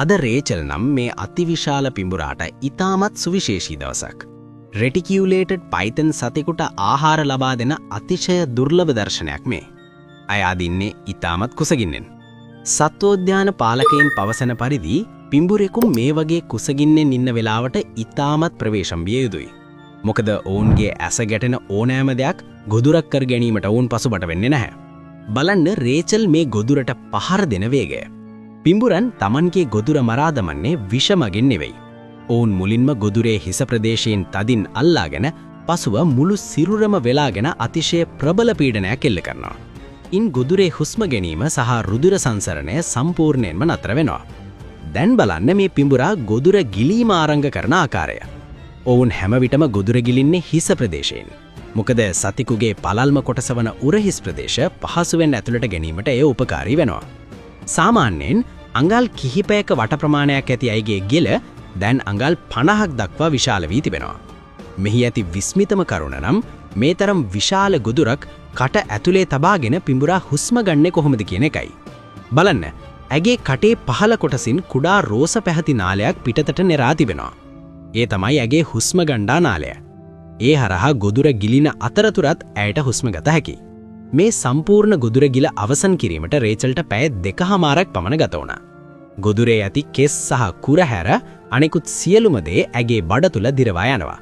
අද රේචල් නම් මේ අතිවිශාල පිඹුරාට ඉතාමත් සුවිශේෂී දවසක්. රෙටිකියුලේටඩ් පයිතන් සතෙකුට ආහාර ලබා දෙන අතිශය දුර්ලභ දර්ශනයක් මේ. අය අදින්නේ ඉතාමත් කුසගින්නෙන්. සත්වෝද්‍යාන පාලකයින් පවසන පරිදි පිඹුරෙකු මේ වගේ කුසගින්නෙන් ඉන්න වෙලාවට ඉතාමත් ප්‍රවේශම් විය යුතුයි. මොකද ඔවුන්ගේ ඇස ගැටෙන ඕනෑම දෙයක් ගොදුරක් කර ගැනීමට ඔවුන් පසුබට වෙන්නේ නැහැ. බලන්න රේචල් මේ ගොදුරට පහර දෙන වේගය. පිඹුරන් තමන්ගේ ගොදුර මරා දමන්නේ විෂ මගින් නෙවෙයි. ඔවුන් මුලින්ම ගොදුරේ හිස ප්‍රදේශයෙන් තදින් අල්ලාගෙන පසුව මුළු සිරුරම වෙලාගෙන අතිශය ප්‍රබල පීඩනයක් එල්ල කරනවා. ඉන් ගොදුරේ හුස්ම ගැනීම සහ රුධිර සංසරණය සම්පූර්ණයෙන්ම නතර වෙනවා. දැන් බලන්න මේ පිඹුරා ගොදුර ගිලීම ආරංභ කරන ආකාරය. ඔවුන් හැම විටම ගොදුර ගිලින්නේ හිස ප්‍රදේශයෙන්. මොකද සතෙකුගේ පළල්ම කොටස වන උරහිස් ප්‍රදේශ පහසුවෙන් ඇතුළට ගැනීමට එය උපකාරී වෙනවා. සාමාන්‍යයෙන් අඟල් කිහිපයක වට ප්‍රමාණයක් ඇති ඇයගේ ගිල දැන් අඟල් 50ක් දක්වා විශාල වී තිබෙනවා. මෙහි ඇති විස්මිතම කරුණ නම් මේ තරම් විශාල ගොදුරක් කට ඇතුලේ තබාගෙන පිඹුරා හුස්ම ගන්නෙ කොහොමද කියන එකයි. බලන්න, ඇගේ කටේ පහළ කොටසින් කුඩා රෝස පැහැති නාලයක් පිටතට නෙරා තිබෙනවා. ඒ තමයි ඇගේ හුස්ම ගණ්ඩා නාලය. ඒ හරහා ගොදුර ගිලින අතරතුරත් ඇයට හුස්ම ගත හැකියි. මේ සම්පූර්ණ ගොදුර ගිල අවසන් කිරීමට රේචල්ට පැය 2.5ක් පමණ ගත වුණා. ගොදුරේ ඇති කෙස් සහ කුර හැර අනෙකුත් සියලුම දේ ඇගේ බඩ තුල දිරවා යනවා.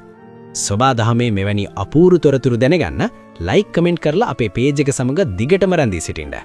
සොබා දහමේ මෙවැනි අපූරු තොරතුරු දැනගන්න ලයික්, කමෙන්ට් කරලා අපේ පේජ් එක සමග දිගටම රැඳී සිටින්න.